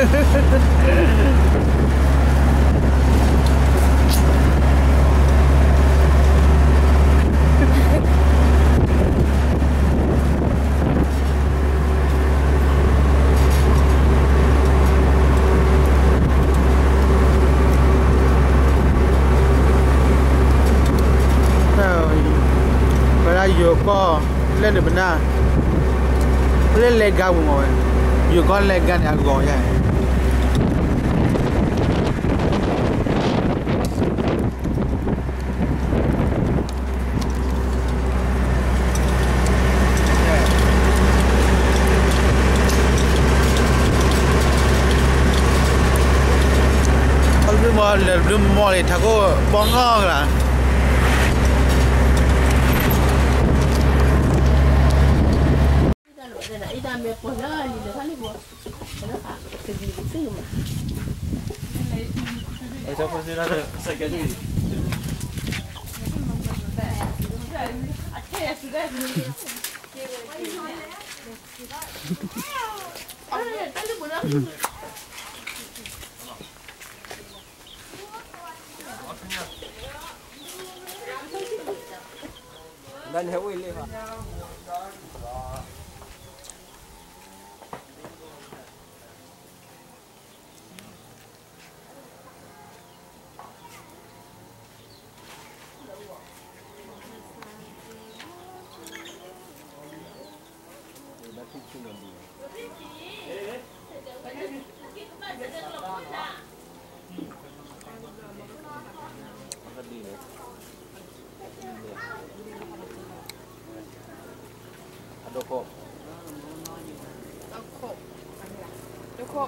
ဝဲဒၣ်ယိၤကီၢ်လၢန့ၣ်ပနၢ်, လၢလဲၤဂၤပူၤမ့ၢ်ဝဲ, ယိၤကီၢ်လၢလဲၤဂၤန့ၣ်အဂီၤယါ ခီဖျိမ့ၢ်လဲၤဘျုးမီၢ်လံ ထးခိၣ်ပီၢ်နီၢ်ကလါ ဒိခိၣ်, ဒိခိၣ်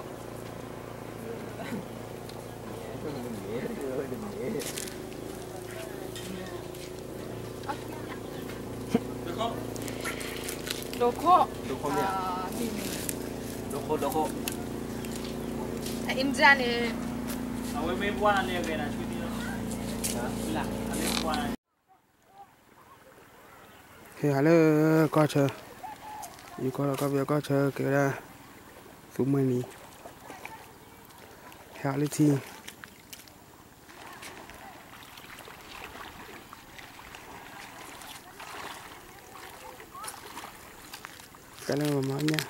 မ့ၢ်ဧါ, ဒိခိၣ်, ဒိခိၣ်, အအံၤမ့ၢ်န့ၣ်, အဝဲမ့ၢ်ပှၢ်န့ၣ်ဂဲၤနၤဆူန့ၣ်လီၤ, အမ့ၢ်ပှၢ်န့ၣ် ဟဲဟးလၢကီၢ်ဆၢ, ယကီၢ်ဒီးကီၢ်ပယီၤကီၢ်ဆၢက့ၤဝဲဒၣ် သူမှဲနံၤ, ဟဲဟးလၢထံ ကဲလၢမၤညၣ်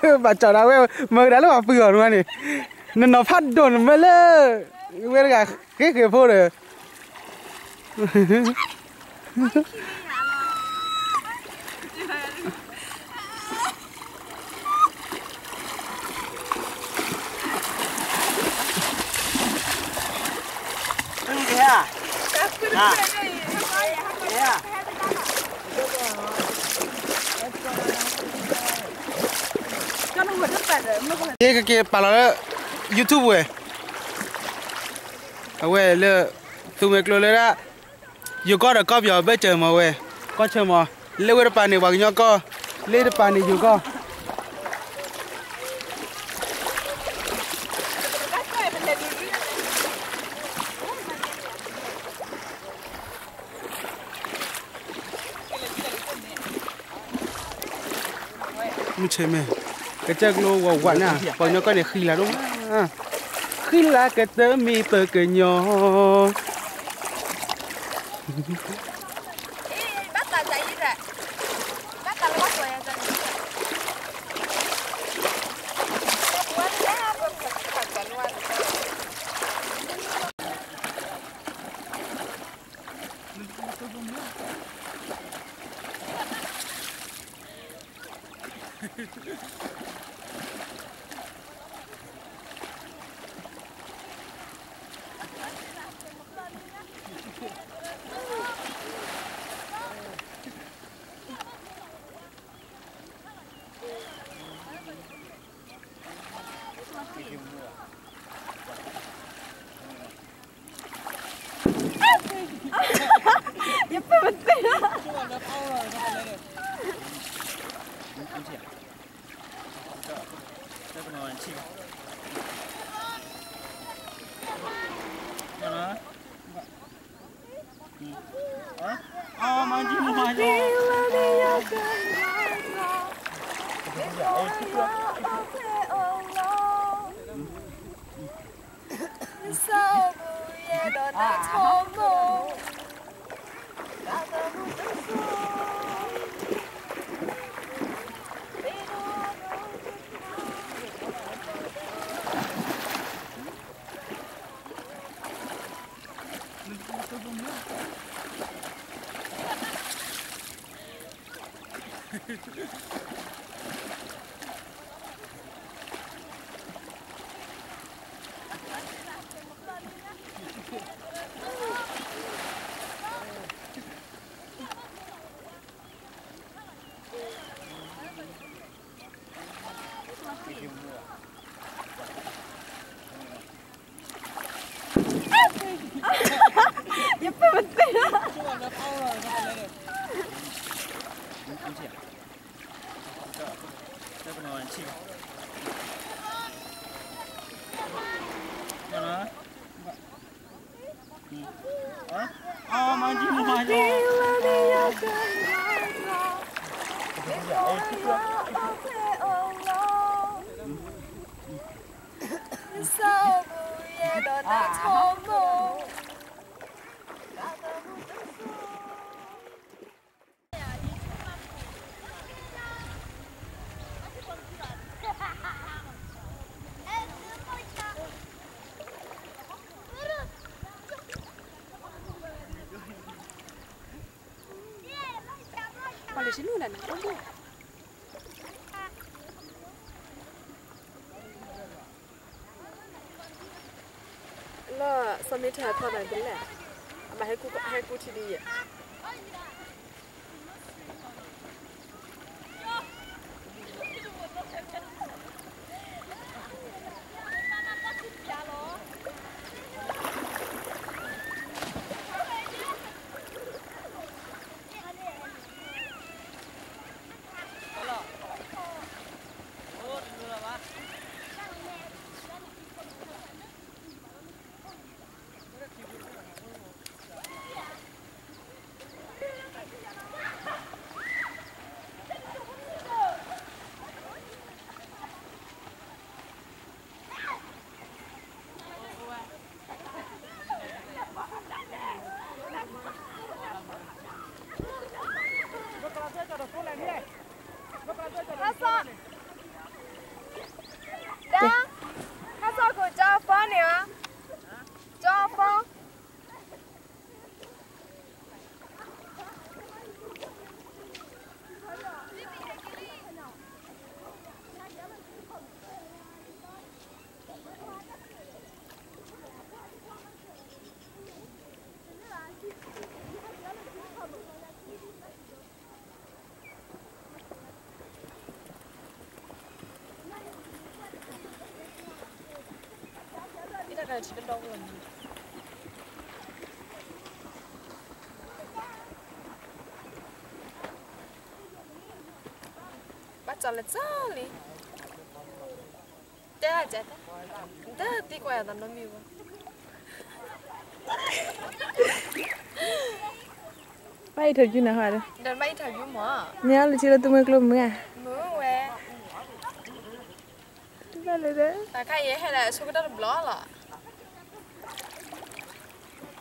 ဘၣ်ကၠီၤဒၣ်ဝဲ မၢကဒါလၢပှၤပုၢ်အီၤန့ၣ်, နနီၤဖးဒိၣ်နမ့ၢ်လၢ ဝဲတဂၤဃ့ဃ့ဖိဒီး ကက့ၤပာ်လီၤလၢ YouTube ဝဲ, အဝဲလၢ သူမ့ၢ်ကျိၤလၢဒၣ် ယိၤကီၢ်ဒီးကီၢ်ပယီၤဘၢၣ်စၢၤမ့ၢ်ဝဲ, ကီၢ်ဆၢမ့ၢ်, လၢဝဲတပၤန့ၣ် ပှၤကညီကီၢ်, လၢတပၤန့ၣ်ယိၤကီၢ် မုၢ်ဆ့ၣ်မ့ၢ် ကစၢၢ်ကျိဝးဝးန့ၣ် ပှၤကညီကီၢ်န့ၣ်ဃံလၤဒိၣ်မး, ဃံလၤကတၢၢ်မံၤပကညီ ယပၢၢ်ပသ့ၣ်လီၤ. ယပၢၢ်ပသ့ၣ်လီၤ. လၢစီၤမ့ထၢၣ်ထီၣ်တၢ်ဒ်လဲၣ်, အဘၣ်ဟဲကူထံဒ်ယဲၢ်. ခါစီၣ်ကိၣ်ကၠီဖီန့ၣ်ဧါ, ကၠီဖီ. ဘၣ်ကၠီလၢကၠီလံ, တဲဒၣ်ကဲ, နတသံကွၢ်ယၤသးနီတမံၤဘၣ်. ဘၣ်အံးထီၣ်ယူနၤဟီဒီး, ဘၣ်အံးထီၣ်ယူမး, မ့ၢ်အီၤလၢထံလၢသူမွဲကျိမုၢ်ဧါ, မုၢ်ဝဲ. ဘၣ်လဲၣ်ဒီး တၢ်ခါအံၤဟဲဒီးအဆိကတၢၢ်တဘျီလီၤ.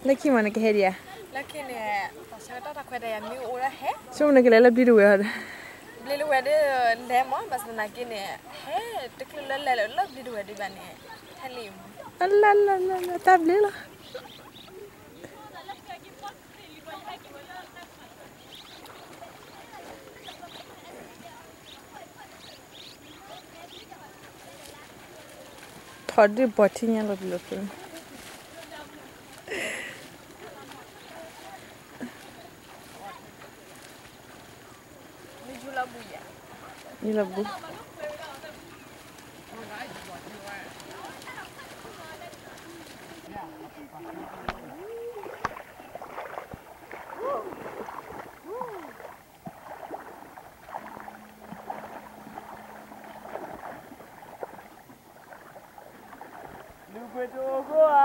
လၢခံမးနကဟဲဒံးဧါ. လၢခံန့ၣ် တၢ်ဆၢကတီၢ်တၢ်ခွဲးတၢ်ယာ်မ့ၢ်အိၣ်ဒၣ်ဟဲ ဆိကမိၣ်နကလဲၤလၢဘျံးတဝဲၢ်အီၤဒီး ဘျံးတဝဲၢ်ဒီး လဲၤမး ဘၣ်ဆၣ်သနာ်က့န့ၣ် ဟဲတချုးလၢလဲၤလၢဘျံးတဝဲၢ်ဒံးဘၣ်န့ၣ် ဟဲလံမး အလၢလၢလၢလၢ တၢ်ဘျ့လီၤ. ထီၣ်ဒုးဘီထံညါလီၤပလီၤဖိန့ၣ် ယူလီၤဘူ လူကွေးတအိၣ်ခိၣ်ဧါ,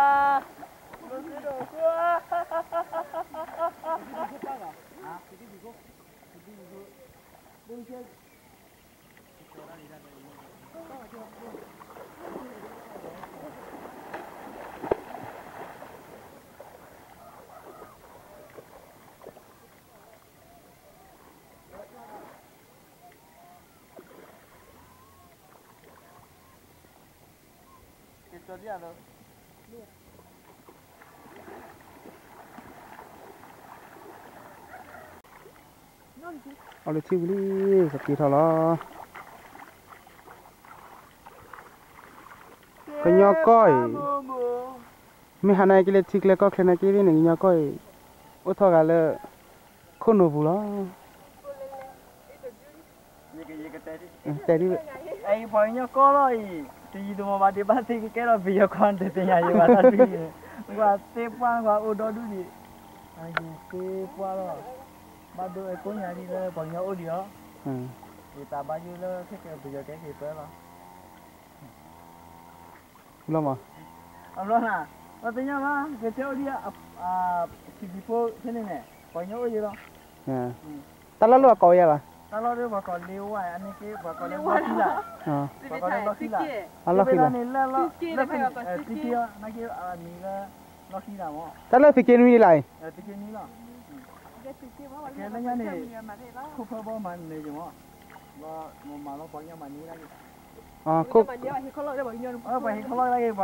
လူကွေးတအိၣ်ခိၣ်ဧါ. အီၤလၢထံဝံၤလံ ကက့ၤထီၣ်လီၤ. ကညီကီၢ်အံၤ မ့ၢ်ဟါန့ၣ် ကလဲၤထံကျဲကီၢ်ချၢန့ၣ်က့ၤန့ၣ် ကညီကီၢ်အံၤ အိၣ်ထီၣ်ဂၤလၢ ခိၣ်နူာ်ပူၤလီၤ. တဲဒ် ပှၤကညီကီၢ်လီၤအံၤ တယံာ်တမီၢ်ဘၣ်ဒံးဘၣ်သ့ၣ်ကကဲထီၣ်ပယီၤကီၢ်တသ့ၣ်ညါယံၤဘၣ်တၢ်ဒုးန့ၣ် ကွၢ်သ့ပှၢ်ကွၢ်အိၣ်ဒီဒူၣ်ဒံး သ့ပှၢ်လီၤ ဘၣ်ဒိအကိးညါဒ်လၢပှၤကညီအိၣ်ဒံးလီၤ ယသးဘၣ်ယိၣ်လၢခဲကဲပယီၤကဲက့ၤပၢလီၤ ဘျီမး အဘျီနၤ ပှၤသ့ၣ်ညါဘၣ် ကတဲအိၣ်ဒံး စံးဘံဖိဖဲန့ၣ်န့ၣ် ပှၤကညီအိၣ်ယံၤလီၤ တၢ်လီၢ်လၢပှၤကိးဝဲယၤဘၣ် တၢ်လီၢ်လၢပှၤကိးလ့ဝါ အန့ၣ်က့ ပှၤကိးလၢလီၢ်ခံလၢ် ပှၤကိးလၢလီၢ်ခံလၢ် အလီၢ်ခံလၢ် သုက့ နာ်က့ အမံၤလၢ လီၢ်ခံလၢ်မး တၢ်လၢသုက့နွံန့ၣ်လၢ်အံၤ သုက့နွံလီၤ ကဲလၢညါန့ၣ် ခိၣ်ဖၢဘီမၤနၢၤယံၤမး ဘီမၤလီၤပှၤကညီမၤန့ၢ်ဒၣ်က့ၤ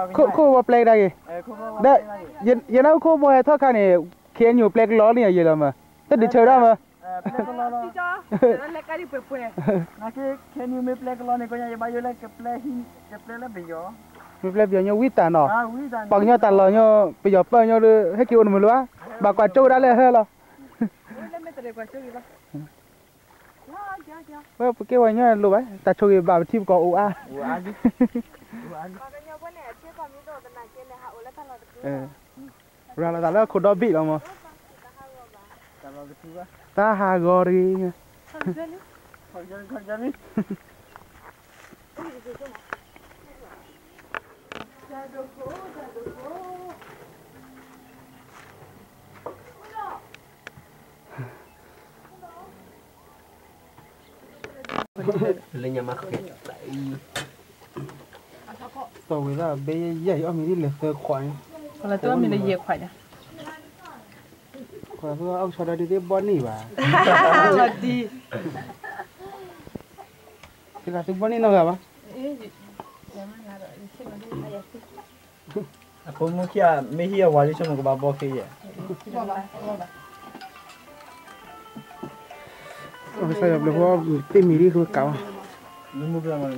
ခိၣ်ဘီပျဲကဒါက့ၤ ဒီး ယနၢ်ဟူခိၣ်ဘီဟဲထီၣ်ခါန့ၣ် KNU ပျဲကလီလံယံၤလီၤမး တဒုးဆၢဒၣ်မး နာ်က့ KNU မ့ၢ်ပျဲကလီန့ၣ် ကိးညါ ယဘၣ်ယိၣ်လၢ ကပျဲလၢပယီၤ မ့ၢ်ပျဲပယီၤညီဝံတၢ်နီၤ ပှၤကညီတၢ်လီၢ်ညီ ပယီၤပၢၢ်ညီဒီး ဟဲက့ၤအိၣ်နမုာ်လၢၤဘၣ် ဘၣ်ကွၢ်ကၠိဝဲဒၣ်လၢဟၢလီၤ ဝဲပကဲပှၤကညီလိၤဘၣ် တၢ်ဆိၣ်ဂ့ၤဘၣ်ပထံပကီၢ်အိၣ်အါ ရၤလီၤသးလၢခိၣ်ဒီဘ့ၣ်လီၤမး တၢ်ဟးဂီၤတဂ့ၤ လၢညါမးဃဲ သီၣ်ဝံၤလၢအဘဲယဲၢ်ယဲၢ် ယအီၣ်မ့ၤဒ်လဲၣ်သၢခွးန့ၣ် လၢတမ့ၢ်လၢယဲၢ်ခွးန့ၣ် ခွးသူအီၣ်ကဆီဒီးဒုးသ့ဘီန့ၢ်ဘၣ် လီၤတံၢ် သ့ၣ်လၢသုဘီန့ၢ်နီတဂၤဘၣ် အဖိမုၣ်ခံဂၤ မ့ၢ်ဟံၣ်အဝၤလံ ဆိကမိၣ်ကဘၣ်ဘီဃ့ယဲၢ် ကစၢ်ယွၤဘျုးဖှိၣ် သ့ၣ်မံၤဒ်ဃုကးဘၣ် မ့ၢ်မုၢ်ပျၢ်မး အ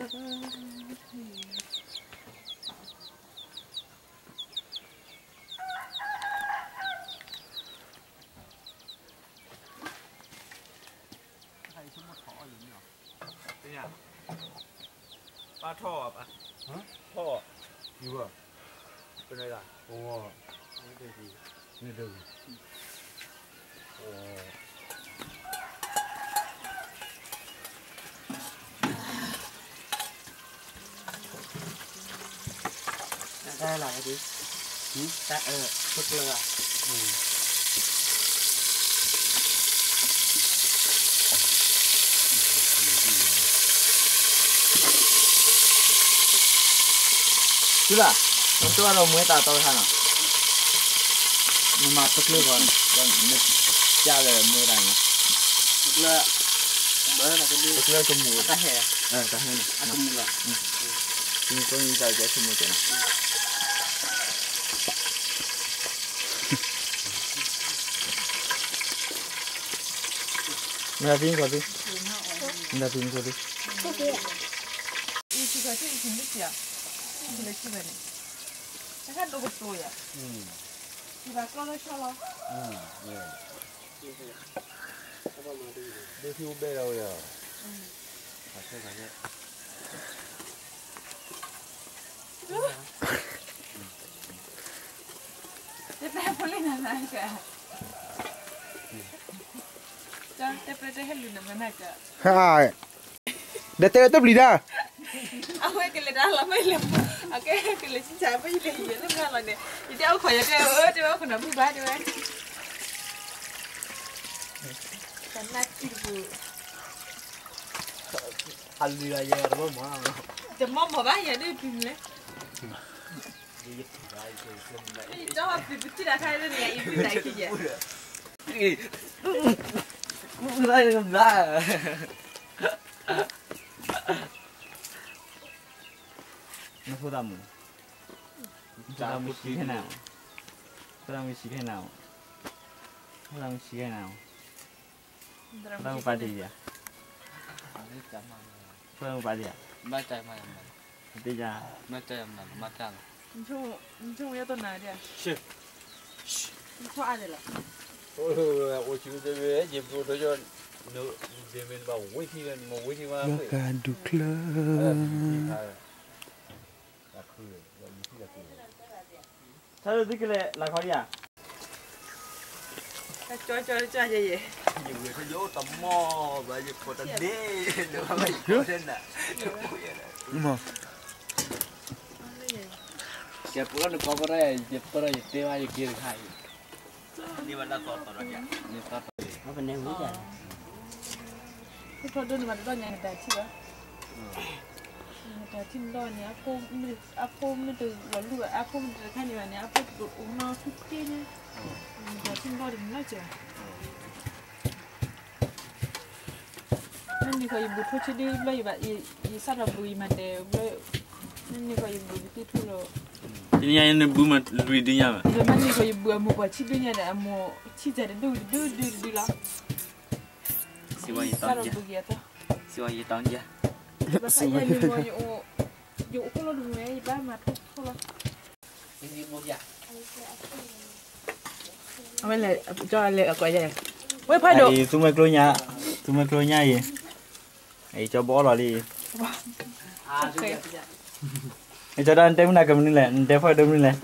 ပၢ်ထီၣ်အီၤပၢ်, ထီၣ်အီၤ, ယူၤဘၣ်, ပနၢ်ဒၣ်, အိၣ်, န့ၣ်ဒၣ်, အိၣ် တၢ်အဲၣ်လီၤဝဲဒၣ်, တၢ်အၢ ပကျၢၤ, သုလၢ်, နတိၢ်ဒီးမွဲတၢ်တီတခါနီၤ, နမၤပကျၢၤဃီ, နကၢ်လၢမွဲတၢ်နီၤ, ပကျၢၤ, ပကျၢၤကမူၣ်, တၢ်ဟဲ, တၢ်ဟဲန့ၣ်, အကမူၣ်လီၤ, သုမ့ၢ်ကၠီန့ၣ် ယတၢ်ကဲဆိကမိၣ်ကဲနီၤ. မတၤသံန့ၣ်ခီသံ, မတၤသံန့ၣ်ခီသံ, အံၤ ဆံခီဆံ အံၤ ဆံန့ၣ် ဆံလၢဆံဘၣ်န့ၣ်, တခါဒိၣ်ကတိၤယၤ, ယဘၣ်ကျီလၢဆီလီၤ, ဒိၣ်ထံအိၣ်ဘဲဒီးဝဲယၤ, တၢ်ဖိလၢနမၤက, တၢ်ပျဲတဟဲလူၤနမၤနၢ်က, ဒီးတဲဝဲတပျံၤတၢ်, အဝဲကလဲၤတၢ်လီၤမ့ၢ်လဲၤ, အကဲကလဲၤဆံဆါပယလဲၤယဲလၢမၤလီၤန့ၣ်, ယတဲအိၣ်ခိးယတဲ, တဲဝဲခိးနၤဘုဘၣ်တဲဝဲ, တနၢ်ထံတပူၤ, အလုၢ်အယဲတမီၢ်မီၢ်, တမီၢ်မီၢ်ဘၣ်ယၤဒ်ပျံၤလဲၣ်, ယတပျံၤပတံၢ်တခါန့ၣ် ယပျံၤတၢ်ခံယဲ, နဖိသၣ်မုၣ်, နဖိသၣ်မုၣ်ဆံးခဲနၤ, ဖိသၣ်မုၣ်ဆံးခဲနၤ, ဖိသၣ်မုၣ်ဆံးခဲနၤ, ဖိသၣ်မုၣ်ပာ်တ့ၢ်ယၤ, ဖိသၣ်မုၣ်ပာ်တ့ၢ်ယၤ, တ့ၢ်ယၤ, နဆိယဲၢ်တနၤဒၣ်, နဆိအါဒၣ်လီၤ, အိၣ်ဆူၣ်တဝဲ, ယဘျိၣ်ထီၣ်ယီၤ, ဒ်မ့ၢ်နဘၣ်ဝ့ထံဝဲ, နမ့ၢ်ဝ့ထံဝဲ, ယီၤကၤဒူၣ်ချၢ, ဆၢဒိၣ်သုကလဲၤလၢခီဒံးဧါ, ကၠီကၠီကၠီယဲယဲ, ယဝဲၢ်ခီယအိၣ်တမီၢ်ဘၣ်, ယခိးတဒ့, ယပလီၢ်နကီၢ်ပရၢ, ယပလီၢ်ယတဲဘၣ်ယက့ၤတခါအံၤ, ထီၣ်ဒိၣ်န့ၣ်ဘၣ်တဘျီညါနတၢ်ထံၣ်ဘၣ်, နတၢ်ထံၣ်ဘျီန့ၣ်, အဖိမ့ၢ်တလီၤလူၢ်ဘၣ်, အဖိမ့ၢ်တတခါန့ၣ်ဘၣ်န့ၣ်, အဖိတအိၣ်နီတဖုတ့န့ၣ်, နတၢ်ထံၣ်ဘျီန့ၣ်နီၢ်ကဲ, မ့ၢ်န့ၣ်ဃီယဘူးထိၣ်ဆံဒုဘျီယဘၣ်, ယစးထီၣ်ဘူးယမၤဒဲးဘျီ, မ့ၢ်န့ၣ်ဃီယဘူးကသံၣ်ထူၣ်လီၤ, တနံၤညါယနဘူးမၤလွံၢ်ဒုညါဘၣ်, မ့ၢ်န့ၣ်ဃီယဘူးအမိၢ်ပှၢ်ဆံဒုညါဒီး အမိၢ်ဆံၣ်စဲးတဒုတဒုတဒုတဒုလီၤ, စံးဝဲယတၢ်, စံးဝဲယတၢ်, ယအိၣ်ခိၣ်လီၤတမုာ်ဝဲ ယဘၣ်မၤထိၣ်ထိၣ်လီၤ, အဝဲလဲၤ, ကၠီလဲၤအကွၢ်ယဲ, ဝဲဖးဒိၣ်, သူမွဲကျိညါ, သူမွဲကျိညါအံၤ, အံၤကၠီဘီလီၤလံ, ကၠီဒၣ်နတဲမုၢ်နၤကမနုၤလဲၣ်, နတဲဖီဒိၣ်မနုၤလဲၣ်,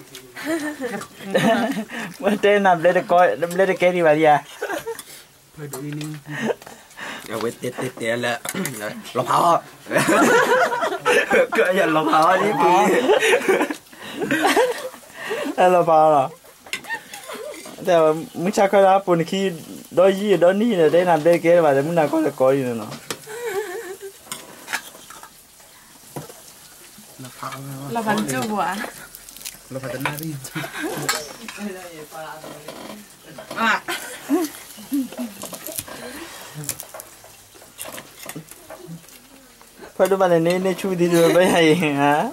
ဝဲတဲနၤဘျဲတကဲဒံးဘၣ်လံဧါ, အဝဲတဲတဲတဲလၢ, လီၤဖးအီၤ, လီၤဖးအီၤလံ, လီၤဖးအီၤလီၤ, မုၢ်ဆါခီလၢအပိာ်နခံ, ဒီးယံာ်ဒီးနံၣ်ဒီး တဲနၤဘျဲတကဲဒံးဘၣ် တဲမုၢ်နၤကီၢ်တကီဒံးနီၤနီၤ လီၤဖးတနၢ်ရံၣ်, ဖဲဒိၣ်ဘၣ်န့ၣ် န့ၢ်ဆူၣ်ဒံးတဘၢဘၢယၤအံၤ,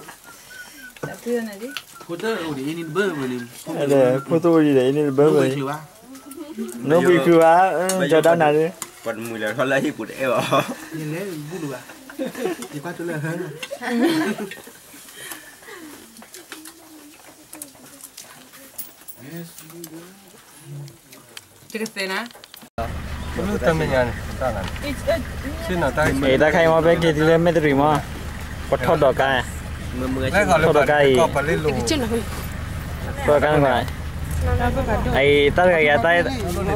ဖိတအိၣ်ဒံးဒီးအံၤန့ၣ်တဘၢဘၢအံၤ, နိဘှံးချုးဘၣ်, ကၠီဒၣ်နၤဒ်, ပှၤတမုာ်လၢထီၣ်လၢဟံၣ်ပူၤတအဲၣ်ဘၣ်, ယလဲၤဘူၣ်လၢၤဘၣ် ယကွၢ်တူၢ်လၢဟၢနၤ တကသ့နၤ တမ့ၢ်ညါန့ၣ် တၢ်နၤ တၢ်ခါအံၤမ့ၢ် ဖဲက့ၤတုၤလၢမဲၢ်တရံးမး ပထီၣ်ဒီးကါ ထီၣ်ဒီးကါအံၤ ထီၣ်ဒီးကါန့ၣ် အံၤ တၢ်တဂၤအံၤ တၢ်အံၤ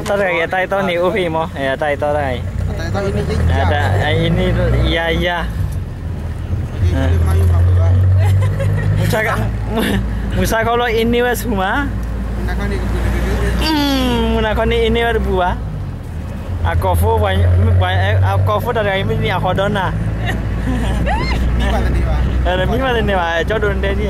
တီန့ၣ် အိၣ်ဖဲအံၤမး အတၢ်အံၤတီတဂၤအံၤ အံၤန့ၣ် ယၤယၤ မုၢ်ဆါခီလီၤအံၤန့ၢ်ဝဲဆူၣ်မး မုၢ်နၤခီန့ၣ် အံၤန့ၢ်ဝဲတပူၤဘၣ် အကိာ်ဖိ အကိာ်ဖိတၢ်တဂၤအံၤမ့ၢ်န့ၢ်အဟီဒီနၤ မံဘၣ်တန့ၢ်ဘၣ် ကၠီဒိၣ်နတဲဒ်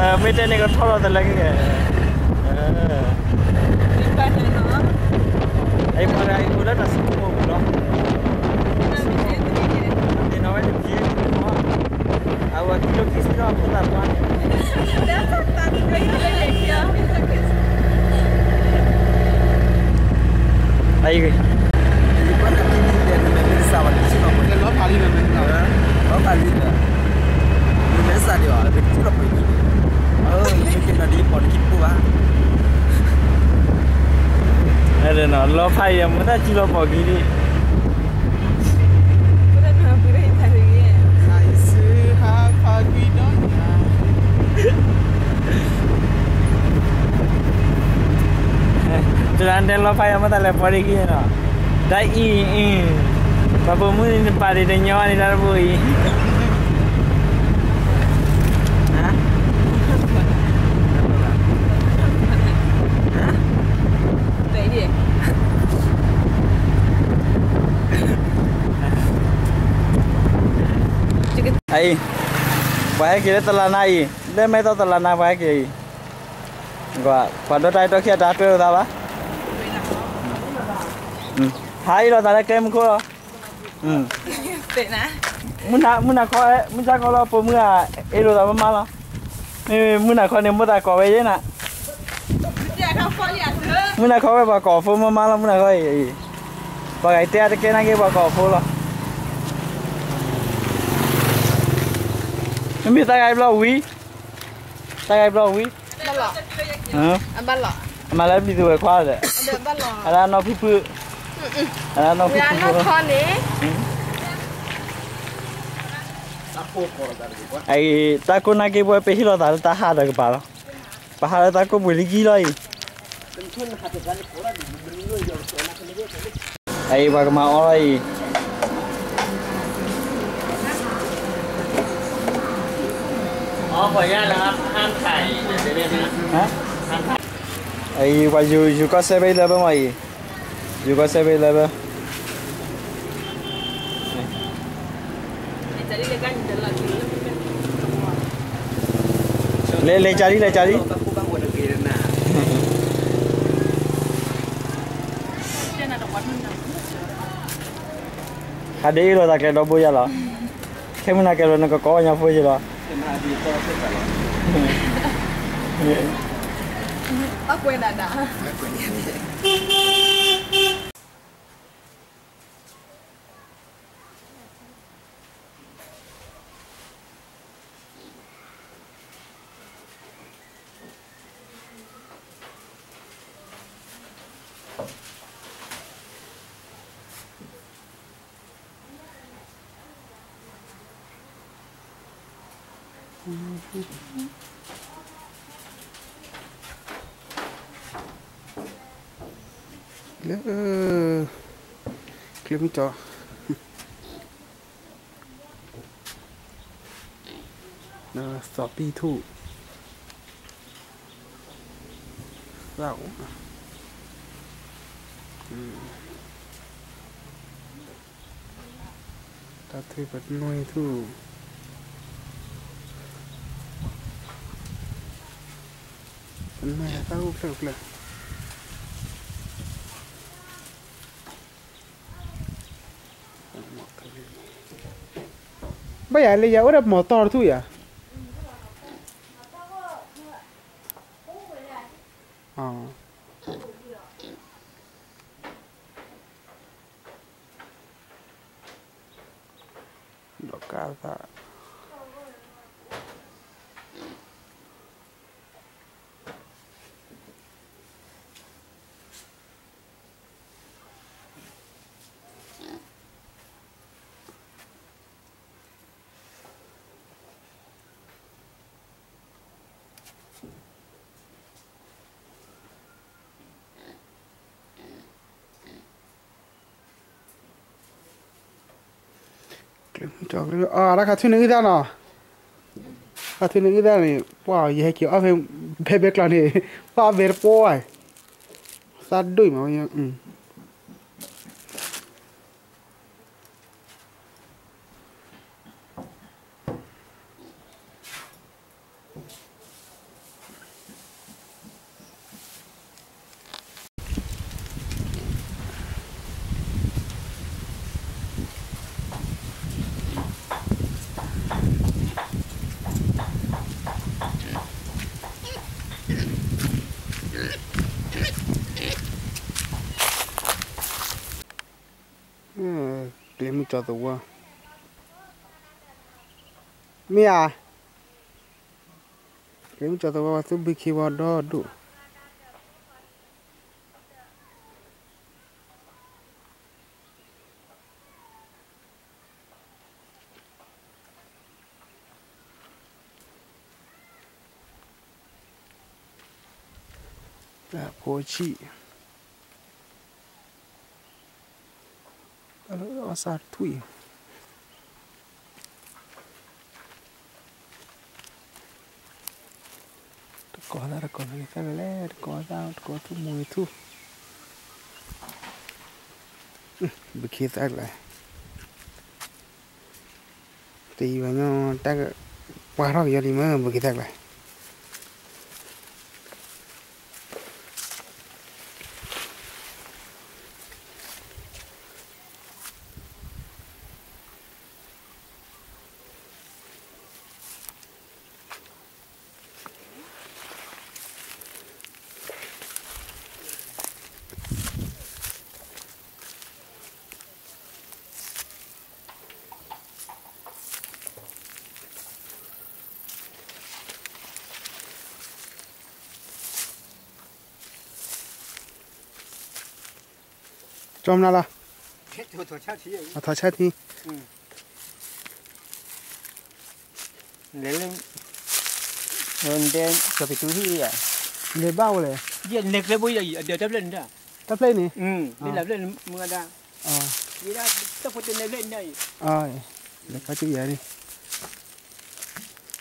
မ့ၢ်တဲန့ၣ်ကထီၣ်လီၤတလၢက့ၤ အံၤပှၤတဂၤအံၤအိၣ်လၢတၢ်စံၣ်ကိၣ်ပူၤလီၤ သ့ၣ်နီၣ်ဝဲတက့ၢ် အဝဲကံလိခံဆံဒီးဖိသၣ်ခွါန့ၣ် အံၤ လီၤဖးယံၤမ့ၢ်တၢ်စံၣ်လီၤပှီၢ်ကံဒံး တၢ်တဲလီၤဖးယံၤမ့ၢ်တၢ်လဲၤပှၤဒ်က့ၤနီၤ တၢ်အံၤအံၤ ပှၤပိာ်မုၣ်န့ၣ်နပာ်ဒံးတညီန့ၣ်တၢ်တဘိအံၤ အံၤ ပှၤဟဲက့ၤလၢတလးနါအံၤ လၢမဲၢ်သီတလးနါပှၤဟဲက့ၤအံၤ ပှၤဒီတၢ်အဲၣ်တီခံဂၤတၢ်တွဲလိာ်သးဘၣ် ဟးအ့ၣ်လိာ်သးလၢကျဲမုၢ်ခိၣ်လီၤ မုၢ်နၤခီ မုၢ်ဆါခီလီၤ ပိာ်မုၣ်ဂၤ အ့ၣ်လိာ်သးမးမးလီၤ မ့မ့ၢ်မုၢ်နၤခီန့ၣ် မိၢ်သးကိးဝဲယဲနၤ မုၢ်နၤခီဝဲပှၤကိးဖိမးမးလီၤ မုၢ်နၤခီအံၤ ပှၤဂၤတဲအါတကဲနာ်က့ ပှၤကိးဖိလီၤ မ့မ့ၢ်သးဂၤဘျီဝံၤ သးဂၤဘျီဝံၤ အမၤလၢပျံၤသူၣ်ဝဲခွါဒီး အလၢအနီၢ်ဖုၣ်ဖုၣ် အလၢအနီၢ်ဖုၣ်ဖုၣ် အံၤ တၢ်ကိၢ်နာ်က့ ပဝဲပဟ့ၣ်လီၤသးလၢတၢ်ဟးဒီးကပၤလီၤ ပဟးလၢတၢ်ကိၢ်ပှ့ၤလံကံလီၤအံၤ အံၤ ပှၤကမၤအီၣ်လီၤအံၤ အံၤ ပှၤယူၤ ယူၤကီၢ် seven eleven မ့ၢ်အံၤ ယူၤကီၢ် seven eleven လဲၤ လဲၤကၢ်လံ လဲၤကၢ်လံ ဟးဒ့အ့ၣ်လိာ်သးကျဲဒီဘိယါလီၤ ခဲမုၢ်နၤကဲလီၤ နကကိးညါဖိယဲလီၤ ပှၤကွဲးဒၣ်ဒၣ် လၢ ကျဲမုၢ်ကီၤ သီၣ်ပံၣ်ထူၣ် သၣ်အိၣ် တၢ်ထုပနွံထူၣ် ပနွံသၣ်အိၣ်ဖျဲၣ်ဖျဲၣ် ဘၣ်ယၤလၢယၤအိၣ်ဒီးမီၤတီၢ်တထူၣ်ယၤ အ ဒီးကါသၣ် အတၢ်ခါထွံၣ်န့ၣ်အုၣ်သၣ်နီၤ, ခါထွံၣ်န့ၣ်အုၣ်သၣ်န့ၣ် ပှၤယဟဲက့ၤအီၣ်ဖဲ ဖဲဘဲကျီန့ၣ် ပှၤအဘဲတပှီၢ်, သၣ်ဒိၣ်မးဝဲ, ကျဲမုၢ်ကၠီသဝီ, မ့ၢ်ဧါ, ကျဲမုၢ်ကၠီသဝီ ပှၤသူဘုခ့ဝီဒီဒိၣ် ဖိဆံး, အီၣ်စၢ်ထွံၣ် တကိးသၣ်တကိးသၣ်လဲၣ်, တကိးသၣ်တကိးထူၣ်မူၤထူၣ်, ဘုခ့သၣ်ကျါ, တယံာ်ဘၣ်ညီ တၢ်ပှၤထီၣ်ကယီလံမ့ၢ် ဘုခ့သၣ်ကျါ ကၠီမနုၤလီၤ, အထီၣ်ဆၣ်ထံ, လဲၤလၢ, လဲၤဘၣ်ဝဲလဲၣ်, တၢ်ဖျၢၣ်န့ၣ်, တၢ်ဖျၢၣ်န့ၣ်, လဲၤဖါတံၢ်ယၤန့ၣ်, လဲၤလၢဖါတံၢ်ဘံၤထိဟံၣ်ဒၣ် ဒီးကါသၣ်လီၤ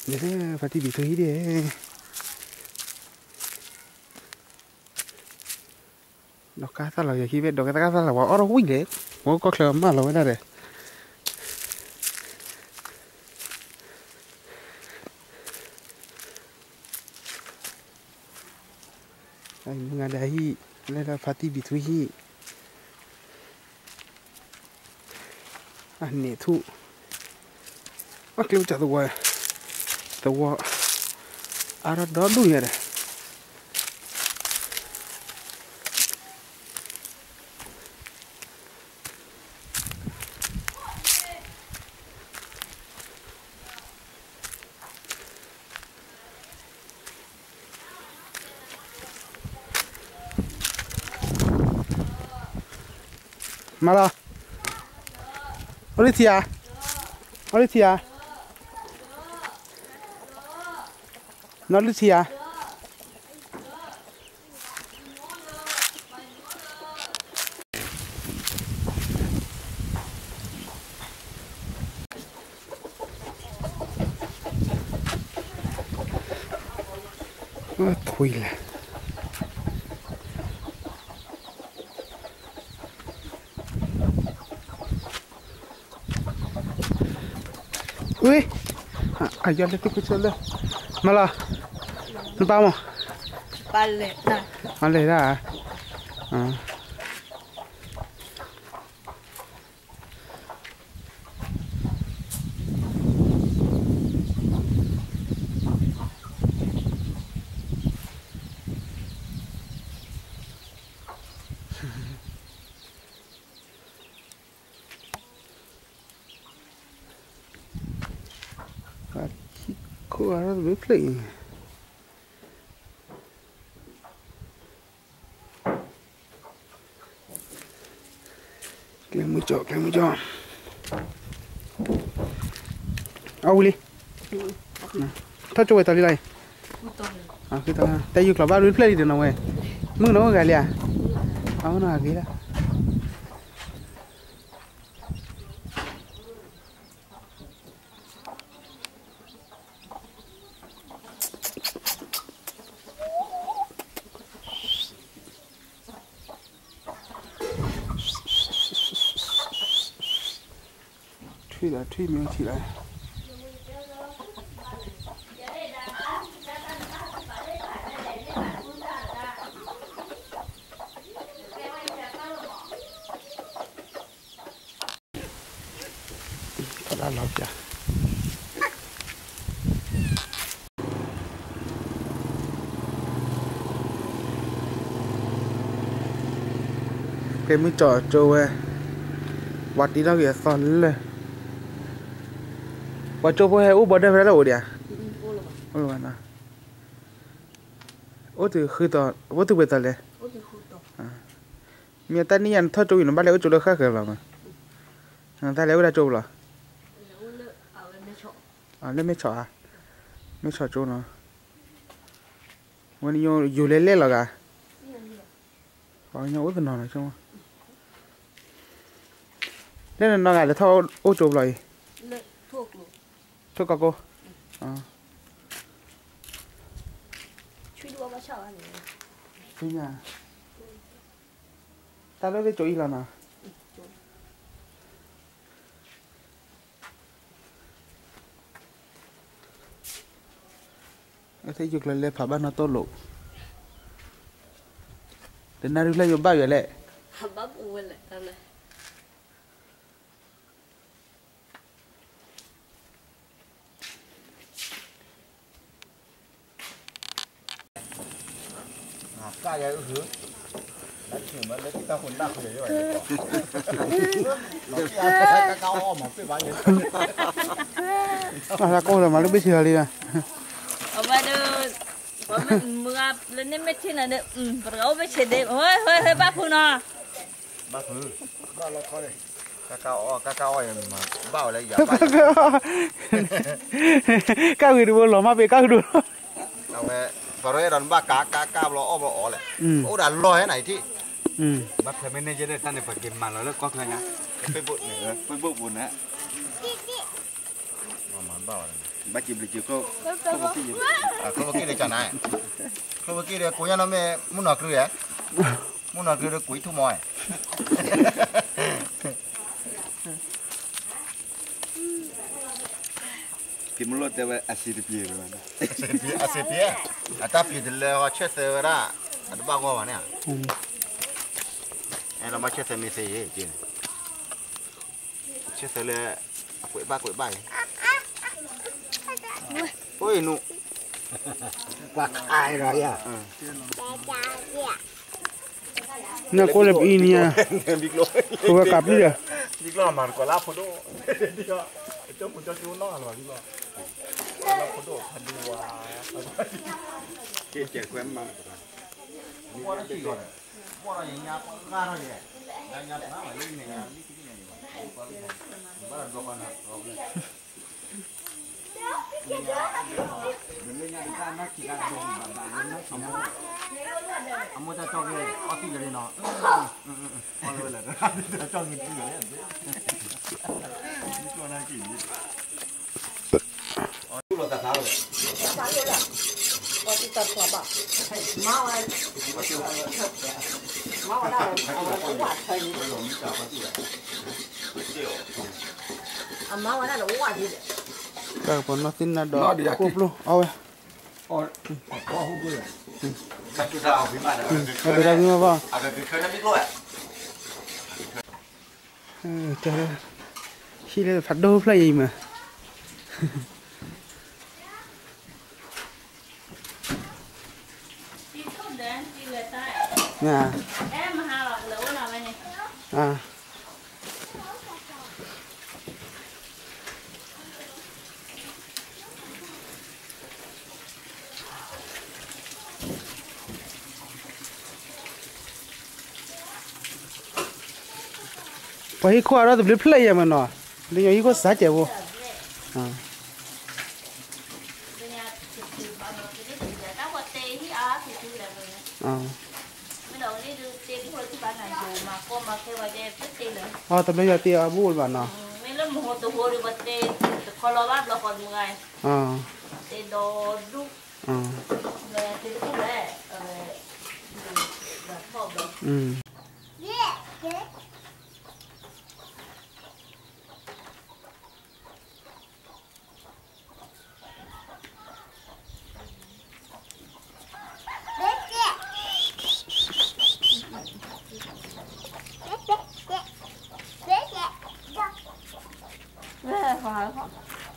ယခံဖဲဒီးကါသၣ်လီၤ ပှၤအီၣ်တဝံၣ်လဲၣ်, ပှၤကီၢ်ချၢမၢလီၤဝဲဒၣ်ဒီး, မုၢ်ဂၤဒၣ်ဟံၣ်, လဲၤလၢဖါတံၢ်ဘံၤထူဟံၣ် အန့ၣ်ထူၣ်, အကျဲမုၢ်ကၠီသဝီ, သဝီ, အါထီၣ်ဒီဒူၣ်ညါဒီး မၤလီၤ, အီၣ်လုၢ်ထံဧါ, အီၣ်လုၢ်ထံဧါ, နီၢ်လုၢ်ထံဧါ. ထွံၣ်လဲၣ်. အံၤ, အယီၤလၢတကဆၢလၢ, မၤလီၤ, နပၢ်မး, ပၢ်လဲၤတၢ်, ပၢ်လဲၤတၢ်ဧါ. အိၣ်အါထီၣ်တဘျုးဖျၢၣ်အံၤ, ကျဲမုၢ်ကၠီၣ် ကျဲမုၢ်ကၠီၣ်, အဝံၤလံ, ထီၣ်ကၠိဝဲတီၤလံလီၤအံၤ, တဲယူၤကျီၤဘၣ်တဘျုးဖျၢၣ်လံဒီးနီၤဝဲ, မုၢ်နီၢ်အိၣ်ဂၤလံဧါ, အမုၢ်နီၢ်ဂၤဂ့ၤလီၤ. ထွံၣ်လၢထွံၣ်မ့ၢ်ထံၣ်လၢ ဖးဒၣ်လီၤပျၢ်, ကျဲမုၢ်ကၠီၣ်ကၠိဝဲ, ပှၤတံထီၣ်က့ၤအသီလၢာ်, ပှၤကၠိဖိဟဲအိၣ်ဘီဒၢဖဲဒၣ်လၢအိၣ်ဒံးဧါ, အိၣ်လၢၤဘၣ်နီၤ, အိၣ်တုၤဃုတီၤ အိၣ်တုၤပှဲၤတီၤလဲၣ်, မ့ၢ်တၢ်နံၣ်ညါနထီၣ်ကၠိအံၤ နဘၣ်လဲၤအိၣ်ကၠိလၢဃၣ်ဃၢၤလီၤမး, တၢ်လဲၤအိၣ်ဒၣ်ကၠိပူၤလီၤ, လၢမဲၢ်ဆီၣ်ဧါ, မဲၢ်ဆီၣ်ကၠိနီၤ, ဝဲနညိယိၤလဲၤလဲၣ်လီၤဂၤ, ပှၤကညီအိၣ်တနီၤနီၤ, လၢနနီၢ်ဂၤလဲၤထီၣ်အိၣ်ကၠိပူၤလီၤအံၤ, ထိၣ်ကီၢ်ကိ, သ့ၣ်ညါ, တၢ်လၢသ့ၣ်ကၠိအံၤလီၤနီၤ. အသ့ၣ်ယိၤကျၢၤလဲၤဖးဘၣ်နီၣ်တိၢ်လိာ်, တနၣ်ရံၣ်ဖျၢၣ်ယိၤဘၣ်ယွၤလဲၣ်. ဘၣ်ပူၤဝဲလဲၣ်, တၢ်လၢ ကၢ်ယဲအုၣ်, လၢခံမ့ၢ်လၢတၢ်ဃိနၢ်ဃိယဲ, ကၢ်အီၣ်မ့ၢ်ပ့ၢ်ဘၣ်ယဲ, အဝဲဒၣ်, ပှၤမုၢ်ဂၤလၢန့ၣ်မ့ၢ်ထံၣ်နၤဒီး, ပတဂၤအိၣ်ဘၣ်ဆဲးဒ့, ဟဲဟဲဟဲဘၣ်ဖုနီၤ. ဘၣ်ဖု, ဘၣ်လီၤခီန့ၣ်, ကၢ်ကၢ်အီၣ် ကၢ်ကၢ်အီၣ်ယဲ, ဘၣ်ဝဲလၢယၤဘၣ်, ကၢ်ဂ့ၤတဘိလီၤမၢ်ပ့ၤကၢ်ဂ့ၤတဘိလီၤ. အဝဲ, ပှၤရဲၣ်ဒီးနဘၣ်ကၢ်ကၢ်ကၢ်ဘျီအီၣ်ဘျီအီၣ်လဲၣ်, အိၣ်ဒၣ်လီၢ်ဟဲနၤအံၤထံၣ်, ဘၣ်ဖဲမ့ၢ်န့ၢ်ယဲဒၣ်တၢ်န့ၣ် ပှၤက့ၤမၤလီၤလၢကီၢ်ချၢညါ, Facebook န့ၣ်, Facebook ပူၤန့ၣ်, ဘၣ်က့ၤဘျုးက့ၤကျိၣ်ဖိက့ၢ်, ကျိၣ်ဖိက့ၢ်ဒီးကၢ်နၤ, ကျိၣ်ဖိက့ၢ်ဒီးကိးညါနီၢ်မ့ၢ်မုၢ်နီၢ်ကြုးဧါ, မုၢ်နီၢ်ကြုးဒီးကိးအံၤထူၣ်မီၤဧါ. ဖံမလိၣ်တဲဝဲအစ့တပှ့ၤဝဲ, အစ့တပှ့ၤ, အတၢ်ပှ့ၤတလၢဟီ ဆဲၣ်သၢဝဲဒၣ်, အတဘၣ်ဂီၢ်ဘၣ်န့ၣ်, အဲၣ်ဒိးဘၣ်ဆဲၣ်သၢမ့ၢ်သ့ယဲၢ်က့န့ၣ်, ဆဲၣ်သၢလၢ, အကွဲးဘၣ်ကွဲးဘၣ်ယဲၢ်, အိၣ်အံၤနူၣ်, ကွၢ်ခါအံၤဒီးယၤ နၢ်ကိၣ်လၢပအံၤန့ၣ်, ပဝဲကးပျုၢ်ဒီး, ဒ်ကျီၢ်မၤတကွၢ်လၢဖိဒိၣ်, ကၠိဖိကၠိကၠိနီၢ်လီၤဒ်ကျီၢ်, လၢဖိဒိၣ်ဖးဒိၣ်ဝါ, ကဲကဲကွဲမၤ, ဘီဒီးယညါပှၤဂၤထီၣ်ယဲၢ်, ညါပှၤဂၤလံန့ၣ်, ဘၣ်ဒီးဒွးခီနၤ, အမိၢ်တၢ်ကၠီက့ၤအီၣ်သံလၢာ်နီၤ, အီၣ်လၢာ်လၢာ်, တၢ်ကၠီက့ၤသံလၢာ်, ကၠီနၢ်က့ၤန့ၣ်, တၢ်ကပီၤနီၢ်သ့ၣ်နၢ်ဒီး ကိၣ်ပျိၢ်အီၣ်ဝဲ, အဒိတၢ်ဂ့ၢ်မးဘၣ်, ဟံၣ်လၢဖးဒိၣ်ဖျၢၣ်အံၤမး အ ပှၤဟံၣ်ခိၣ်အါထီၣ်တဘျုးဖျၢၣ်ယဲၢ်မးနီၤ, လၢညိဟံၣ်ခိၣ်စးကဲးဖိ, အတဘျီညါတ့အီၤဘူၣ်လၢၤဘၣ်နီၤ,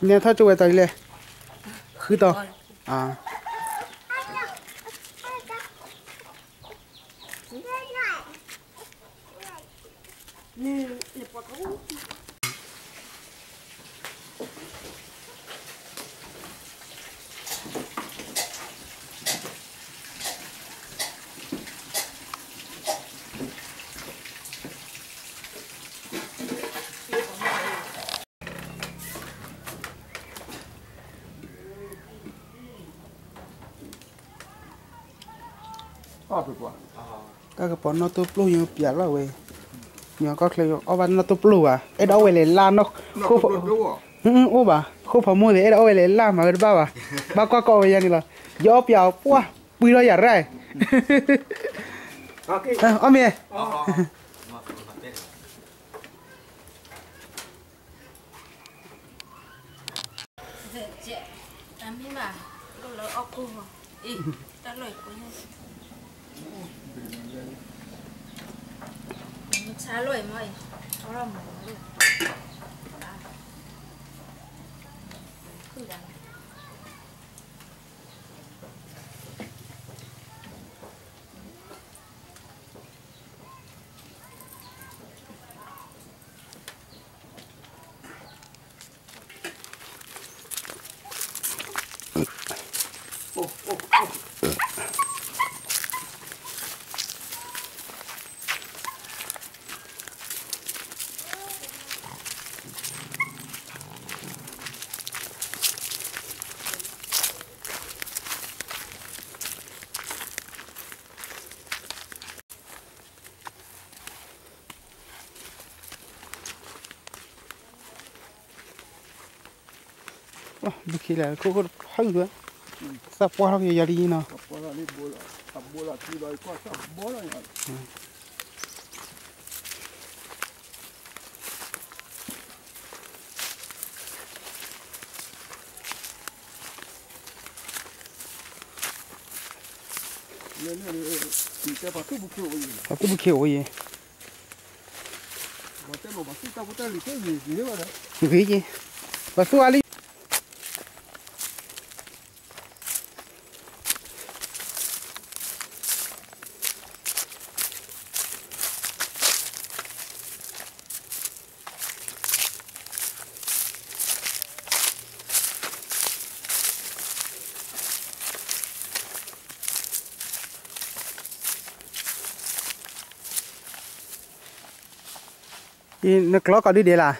နဲထီၣ်ကၠိဝဲတၢ်ဒ်လဲၣ်, ဃုတီၤ, တၢ်ကပီၤနီၣ်တိၢ်ပျိၢ်ညိပၠးလီၤဝဲ, မ့ၢ်ကီၢ်ချၢအီၣ်ဘၣ်နီၣ်တိၢ်ပျိၢ်ဘၣ်, အဲၣ်ဒိးအီၣ်ဝဲလဲၤလၢ်နီၢ်, အိၣ်ဘၣ်, ဃိဖိမိၢ်သ့ၣ် အဲၣ်ဒိးအီၣ်ဝဲလဲၤလၢ်မၤဝဲတဘၣ်ဘၣ်, ဘၣ်ကွၢ်ကီဝဲယါန့ၣ်လီၤ, ယအီၣ်ပၠးအီၤပှၢ် ပှံထီၣ်ယၤရၢ်, အီၣ်မ့ၢ် တၢ်မ့ၢ်ဘၣ်, လိၣ်လၢအီၣ်ကိၢ်, အ့ၣ်, တၢ်လိၣ်အံၤကိၢ်, မဆါလိၣ်အံၤမ့ၢ်အံၤ, အီၣ်မ့ၢ်, ခုၣ်ဒၣ် ဘုခ့လၢခိၣ်ခိၣ်တဖၣ်ဒၣ်, သးပှၢ်ထီၣ်က့ၤယၤလံနီၤ. ပှၤသူၣ်ဘုခ့အိၣ်ယဲၢ်, ဂ့ၤယဲၢ်, ပှၤသူၣ်အါလံ, နကျီကိးဒုဒဲးလၢ်.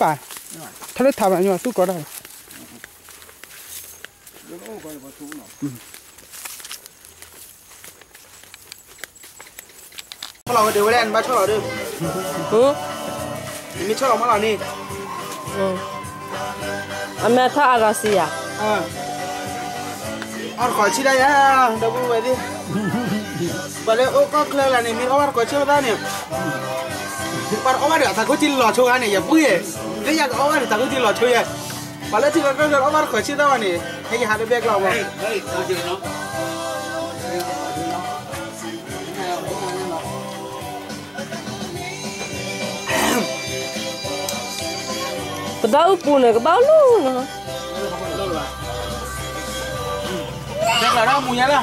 ပၢ်, ထီၣ်လၢထးဘၣ်ညီသူကီးတၢ်, ဆီၣ်လီၤဝဲဒၣ်ဝဲလဲၣ် နဘၣ်ဆီၣ်လီၤဒီး, နမ့ၢ်ဆီၣ်လီၤမီၢ်လီၤန့ၣ်, အမ့ၢ်ထီၣ်အါထီၣ်စံယၤ, အီၣ်တကိးဆံဒၣ်ယၤ, ဒီပုၢ်ဝဲၢ်သ့ၣ်, ပှၤလၢအိၣ်ကီၢ်ချၢလၢ်န့ၣ် မ့ၢ်အီၣ်ဘၣ်တကိးဆံဝဲသၣ်န့ၣ်, ပှၤတအီၣ်ဘၣ်ဒီးအတၢ်ခိၣ်ထံလီၤဆိဂၤန့ၣ် ယပုၢ်ယဲၢ်, လၢယကအီၣ်ဘၣ်ဒီးတၢ်ခိၣ်ထံလီၤဆိယဲၢ်, ပှၤလၢထံလီၤကီၢ်ချၢအီၣ်ဘၣ်တကိးဆံသၣ်ဝဲန့ၣ် ဟဲယဟးလၢဘဲကျီဘၣ် ပတၢ်အိၣ်ပူၤန့ၣ် ကဘၣ်အိၣ်လီၤနီၤ, ဘဲကျီဒၣ်အိၣ်မူယဲလီၤ,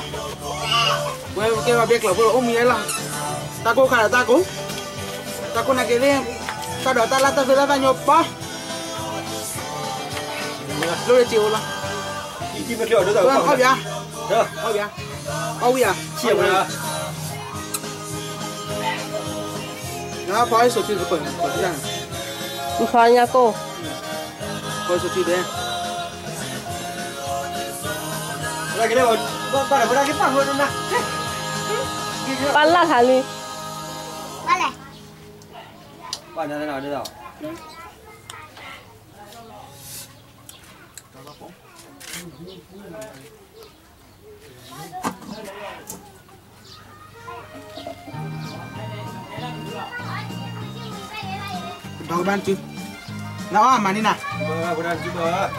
ဝဲကဲဝဲဘဲကျီဖိအိၣ်မူယဲလီၤ, တၢ်ကိၢ်ခါဒီးတၢ်ကိၢ်, တၢ်ကိၢ်နာ်က့ၤသ့ၣ်, တၢ်ဒီးတၢ်လၢတၢ်သ့လၢတၢ်ညိပၢ် လိၣ်လၢစ့အိၣ်လီၤ, အီၣ်ဘၣ်, အီၣ်ဘၣ်, အီၣ်ဝံၤဧါ, နဖီၣ်ဆိးထံတပၢၢ်န့ၣ်, နဖီၣ်ညါကိၢ်, ဖီၣ်ဆိးထံဒဲး, ပၢ်လၢ်ထါလံ, ဒီးကဘၣ်စု, နအီၣ်မၤန့ၢ်နၤ,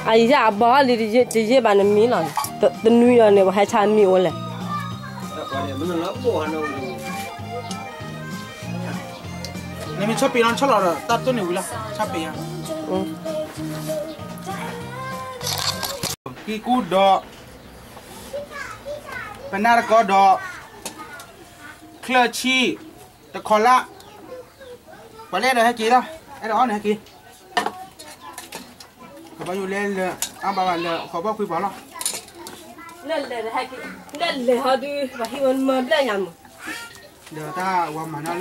အယၢ်အဘီလံတယ့ၢ်ဘၣ်နမံလီၤ, တနွံအီၤန့ၣ် ပှၤဟဲဆါမံအိၣ်လဲၣ်, နမ့ၢ်ဆီၣ်ပ့ၤလီၤ နဆီၣ်လီၤဒီး တၢ်တိၢ်န့ၣ်ဝံၤလီၤ, ဆီၣ်ပ့ၤယၤ, ကံၢ်ကူၣ်ဒီး ပနၢ်တကီဒီး ချၢၣ်ဆံၣ် တခီလၢ်, ပှၤလၢအဲၣ်ဒိးဟဲက့ၤလီၤ, အဲၣ်ဒိးအီၣ်န့ၣ်ဟဲက့ၤ, ကဘၣ်ယိၣ်လဲၤလၢ အဘၣ်ဘၣ်လၢ ဃီဘီၣ်ခွံပှၤလီၤ, လၢလဲၤဟဲက့ၤ, လၢလဲၤဟီဒုး ပှၤဟံးဝဲမၢဘျဲၣ်ညါမး, ဒီးတၢ်ဝၤမၤနီၤလၢ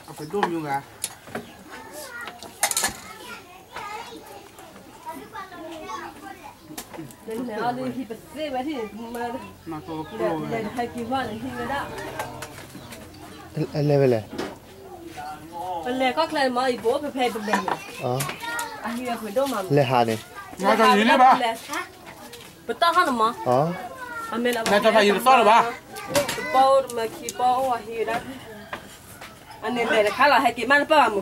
အပှ့ၤဒိၣ်မံၤဂၤ လဲၤဝဲလဲၣ်, လဲၤဟးန့ၣ်, ပတီၢ်ထီၣ်န့ၣ်မး, လဲၤထီၣ်ဖးယံၤတသီၣ်လၢၤဘၣ်, ပပီၢ်အိၣ်တမၤခံပီၢ်အိၣ်အဟံၣ်ဝဲဒၣ်, အန့ၣ်လဲၤတခါလီၤ ဟဲက့ၤမးတပၢၢ်ဘၣ်မု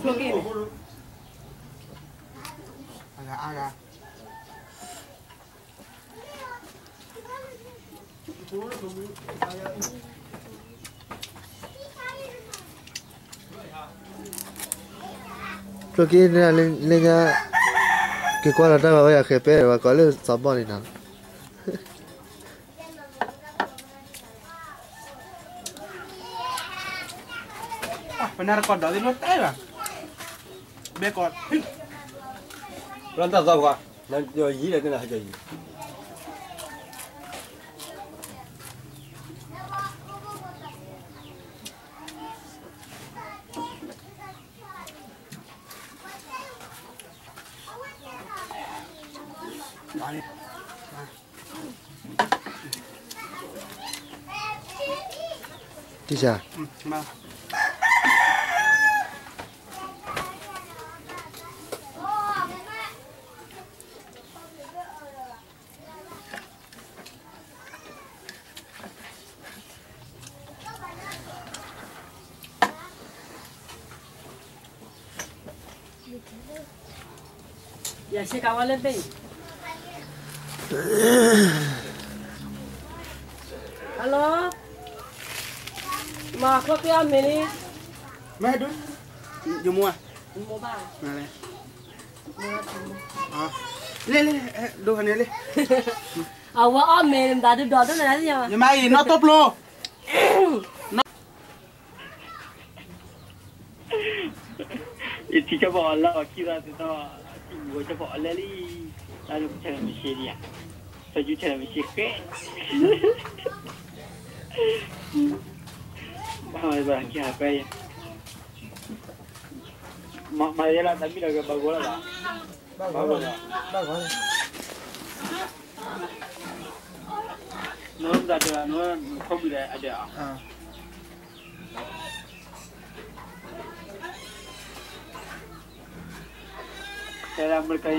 ၢ်ကျိၣ်က့ၤန့ၣ် ကျိၣ်က့ၤန့ၣ်လၢညါ, က့ၤကွၢ်လီၤတၢ်ဘၣ်ဝဲယၤဃဲၤပဲဝဲကိးလၢစီၤဘီၣ်န့ၣ်နီၤ, ပနၢ်တကီဒီးသ့ၣ်နီၣ်တဲဘၣ်, ဘဲကီး, လၢတၢ်သီပှၤ, ယီၤယံၤလဲၣ်သ့ၣ်နီၣ်ဟဲကီၤယံၤ တံၢ်စၢ်, ယဆ့ကၤဝဲလၢဘ့ၣ်, hello, မၤခီၣ်ဖံအီၣ်မ့ၤလံ, မ့ၢ်ဒုး, ယမိၢ်ဧါ, လဲၤလဲၤ, ဒိၣ်ဟဲန့ၣ်လံ. အဝဲအီၣ်မ့ၤမတၤဒုးဒီးဒိၣ်နၤသ့ၣ်ညါဘၣ်. ယမါအံၤ နီၢ်တိၢ်ပျိ ယထံၣ်ကၠီဖီအီၣ်လၢအခံသးသ့ၣ်ဒီး ထံၣ်မူဝဲကၠီဖီအီၣ်လၢလံ, တၢ်ဒိၣ်ကဆဲးလၢမ့ၢ်ရှဲဒံးဧါ, တၢ်ယူးဆဲးလၢမ့ၢ်ရှဲဃဲ, ဘၣ်ဝဲဘၣ်ကဲဟးပဲယဲ, မၤယဲလၢတၢ်မံလီၤကဘၣ်ဂီၤလီၤဘၣ်, ဘၣ်ဂီၤလီၤ, ဘၣ်ဂီၤလီၤ, နတၢ်ဒၢးနခီဘုၣ်ဒီးအဒၢးဧါ. တဲဒၣ်မ့ၢ်တခါအ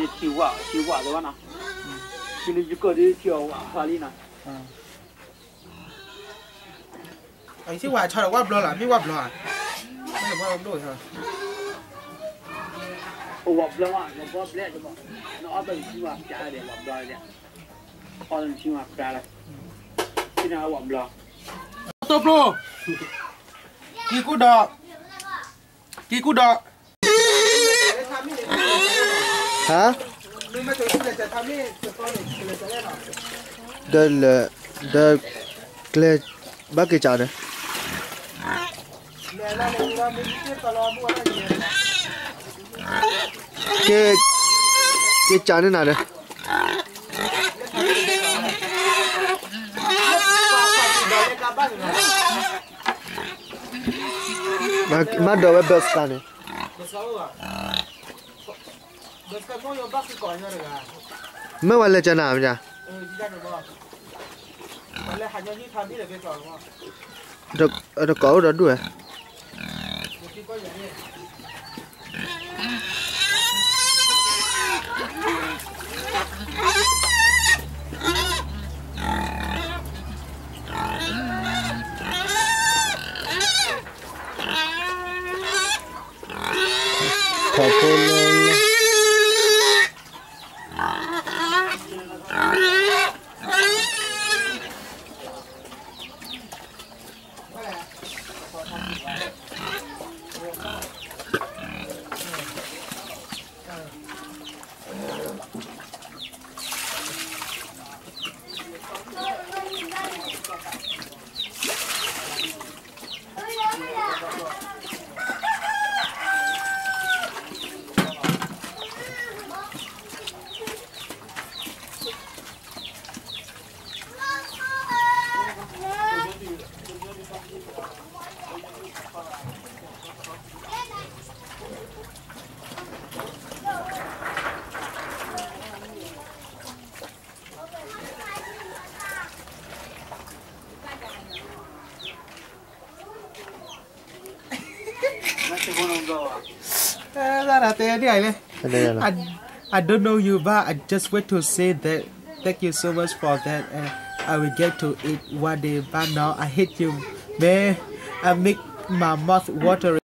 ံၤထံဝး ထံဝးလၢၤဘၣ်နီၤ, ထံလၢယကီၢ်ဒ်ထံအီၤဝးဖျါလံနီၤ, အထံဝးဆီဒီးဝးဘျီလီၤ မ့ၢ်ဝးဘျီဧါ, ဝးဘျီမး နဘီဘျဲၣ်, နအီၣ်ဘၣ်ထံဝးပျါဒီးဝးဘျီဒီး, အီၣ်လၢနထံဝးပျါလီၤ, ထံန့ၣ်အဝးဘျီ, တိၢ်ပျိ, ကံကူဒီး, ကံကူဒီး ဟါ, ဒီးလၢ, ဒီးကျဲ, ဘၣ်က့ၤကးဒီး, က့ၤ, က့ၤကးန့ၢ်နၤဒီး, မ့ၢ်ဒီးဝဲဘၢစကၤန့ၣ် မ့ၢ်ဝဲလဲၤကနၤမ့ၢ်, တကိးအိၣ်ဒီးဒူၣ်ဝဲ. I don't know you, but I just want to say that thank you so much for that. And I will get to it one day, but now I hate you, man. I make my mouth watering.